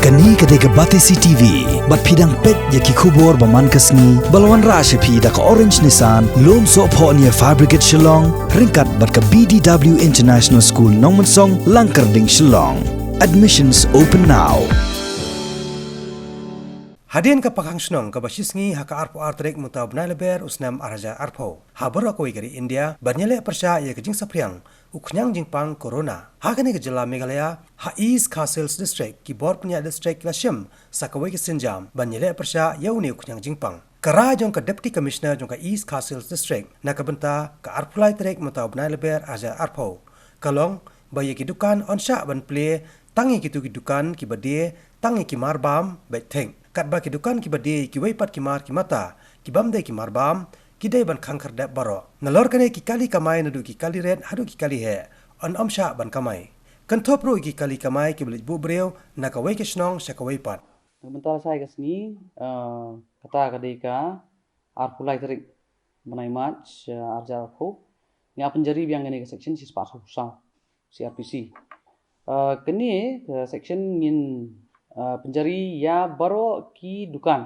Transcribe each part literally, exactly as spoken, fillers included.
Kane ka dei ka Batesi T V, bad phi dang peit ïa ki khubor ba man ka sngi, ba la wanrah sha phi da ka Orange Nissan, Lumsohphoh near Fire Brigade Shillong, ryngkat bad ka B D W International School Nongmensong, Langkyrding, Shillong. Admissions open now. Hadien ka pangkhang shnong kaba shisngi ha ka arphew ar tarik mynta u bnai Lber u snem ar hajar arphew, ha baroh kawei ka ri India ban ïaleh pyrshah ïa ka jingsaphriang u khñiang jingpang corona. Ha kane ka jylla Meghalaya, ha East Khasi Hills District, ki bor pynïaid district ki la shim sa kawei ka sienjam ban ïaleh pyrshah ïa une u khñiang jingpang. Ka rai jong ka Deputy Commissioner jong ka East Khasi Hills District na ka bynta ka arphew lai tarik mynta u bnai Lber ar hajar arphew, ka long ba ïa ki dukan yn shah ban plie tang ïa kito ki dukan kiba die tang ïa ki mar bam beit thik, katba ki dukan kiba die ïa kiwei pat ki mar ki mata kibym dei ki mar bam, ki dei ban khang khyrdep baroh. Nalor kane, ki kali kamai naduh ki kali rit haduh ki kali heh yn ym shah ban kamai. Kynthup ruh ïa ki kali kamai kiba leit buh briew na kawei ka shnong sha kawei pat. Na ka bynta lashai ka sngi, eh, kata ka dei ka arphew lai tarik bnai March, eh, ar hajar arphew, ngi la pynjari biang kane ka section shispah sawphew saw C R P C. Eh, kane ka section ngin, eh, pynjari ïa baroh ki dukan,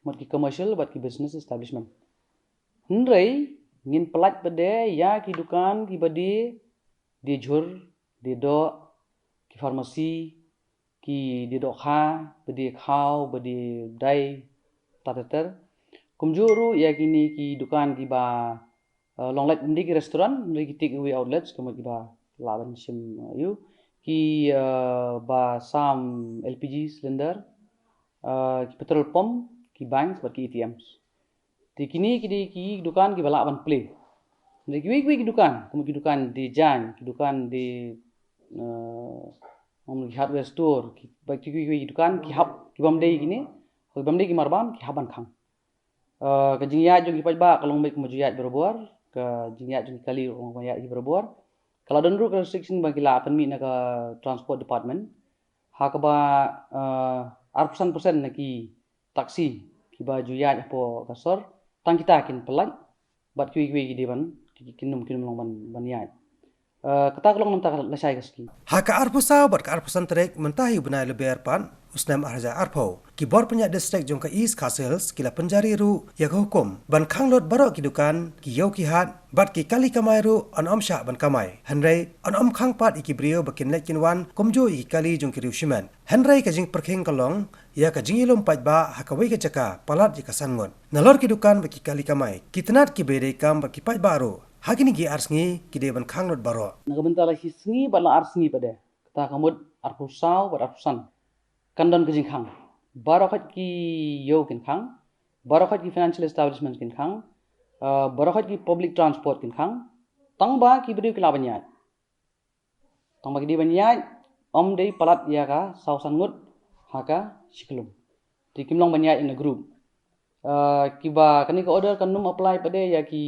mut ki commercial bad ki business establishment. Hynrei ngin pyllait pat de ïa ki dukan kiba die, die jhur, die doh, ki pharmacy, ki die dohkha, ba die khaw, ba die dai, ter ter ter. Kumjuh ruh ïa kine ki dukan kiba, eh, long lait, ym dei ki restaurant, ym dei ki take away outlets, kumba kiba lah ban shim, eh, ïa ki, eh, ba sam L P G cylinder, eh, ki petrol pump, ki banks bad ki A T Ms. Te kine ki dei ki dukan kiba lah ban plie. Hynrei kiwei kiwei ki dukan, kum ki dukan die jaiñ, ki dukan die, eh, kum ki hardware store, ki, ba kiwei kiwei ki dukan ki hap, kibym dei kine, kibym dei ki mar bam, ki hap ban khang. Eh, ka jingïaid jong ki paidbah ka long beit kumba ju ïaid barabor, ka jingïaid jong ki kali ka long kumba ïaid ki barabor. Ka la don ruh ka restriction ba ki la pynmih na ka Transport Department, ha kaba, eh, arphew san percent na ki taxi kiba ju ïaid hapoh ka sor, tang kita kin pyllait, bad kiwei kiwei ki dei ban, ki, ki, kin ym, kin ym long ban, ban ïaid. Eh, kata ka long na ka bynta lashai ka sngi. Ha ka arphew saw bad ka arphew san tarik mynta hi u bnai Lber pat u snem ar hajar arphew, ki bor pynïaid district jong ka East Khasi Hills ki la pynjari ruh ïa ka hukum ban khang lut baroh ki dukan, ki ïew ki hat, bad ki kali kamai ruh yn ym shah ban kamai. Hynrei yn ym khang pat ïa ki briew ba kin leit kin wan, kumjuh ïa ki kali jong ki riew shimet. Hynrei ka jingpyrkhing ka long ïa ka jingïalum paidbah ha kawei ka jaka palat ïa ka san ngut. Nalor ki dukan bad ki kali kamai, ki tnat kiba ïadei kam bad ki paidbah ruh, ha kine ki ar sngi ki dei ban khang lut baroh. Na ka bynta la shi sngi bad la ar sngi pat de, kata ka mut arphew saw bad arphew san, kan don ka jingkhang. Baroh khoit ki ïew kin khang, baroh khoit ki financial establishment kin khang, eh, baroh khoit ki public transport kin khang, tang ba ki briew ki lah ban ïaid. Tang ba ki dei ban ïaid, ym dei palat ïa ka saw san ngut ha ka shi kyllum. Te kim long ban ïaid in a group. Eh, kiba kane ka order kan ym apply pat de ïa ki,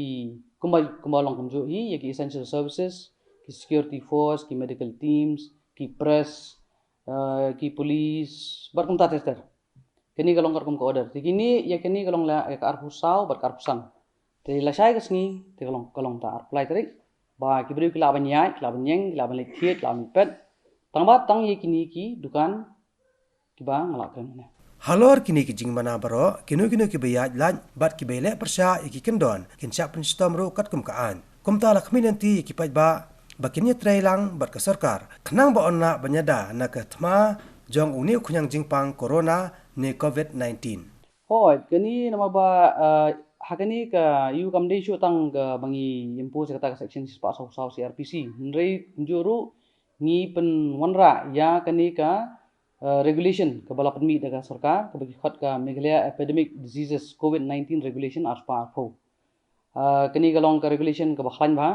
kumba, kumba long kumjuh hi, ïa ki essential services, ki security force, ki medical teams, ki press, eh, ki police, bad kumta ter ter. Kane ka long katkum ka order. Te kine, ïa kane ka long la, ïa ka arphew saw bad ka arphew san. Te lashai ka sngi, te ka long, ka long ta arphew lai tarik. Ba ki briew ki lah ban ïaid, ki lah ban ïeng, ki lah ban leit thied, ki lah ban leit peit. Tang ba tang ïa kine ki dukan kiba nga la kren hangne. Halor kine ki jingmana baroh, kino kino kiba ïaid lait bad kiba ïaleh pyrshah ïa ki kyndon kin shah pynshitom ruh katkum ka aiñ. Kumta la khmih lynti ïa ki paidbah ba kin ïatrei lang bad ka sorkar, khnang ba yn lah ban ïada na ka thma jong une u khñiang jingpang corona ne covid nineteen. Hooid, kane namar ba, eh, ha kane ka ïa u kam dei shuh tang kaba ngi impose kata ka section shispah sawphew saw C R P C. Hynrei kumjuh ruh ngi pynwanrah ïa kane ka, eh, regulation kaba la pynmih da ka sorkar, kaba ki khot ka Meghalaya Epidemic Diseases covid nineteen Regulation arspah arphew. Eh, kane ka long ka regulation kaba khlaiñ bha,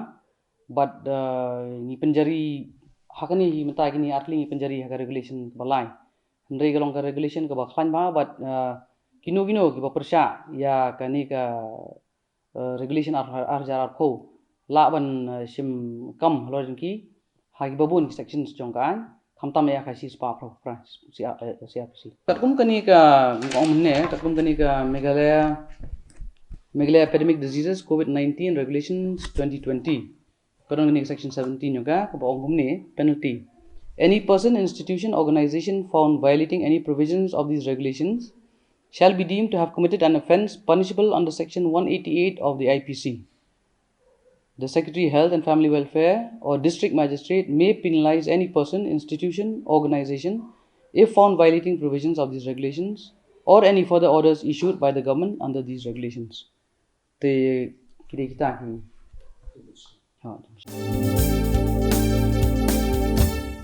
bad, eh, ngi pynjari, ha kane hi mynta kine ar tylli ngi pynjari ha ka regulation kaba lai. Hynrei ka long ka regulation kaba khlaiñ bha, bad, eh, kino kino kiba pyrshah ïa kane ka, eh, regulation ar, ar hajar arphew, lah ban, eh, shim kam halor jong ki ha kiba bun ki sections jong ka aiñ, khamtam ïa ka shispah arphew phra, C R, eh, C R P C. Katkum kane ka, nga ong mynne, katkum kane ka Meghalaya, Meghalaya Epidemic Diseases covid nineteen Regulations twenty twenty, ka don kane ka section seventeen jong ka, kaba ong kumne, penalty. Any person, institution, organization found violating any provisions of these regulations shall be deemed to have committed an offence punishable under Section one eighty-eight of the I P C. The Secretary Health and Family Welfare or District Magistrate may penalize any person, institution, organization if found violating provisions of these regulations or any further orders issued by the government under these regulations. Te kita kita ki. Ha.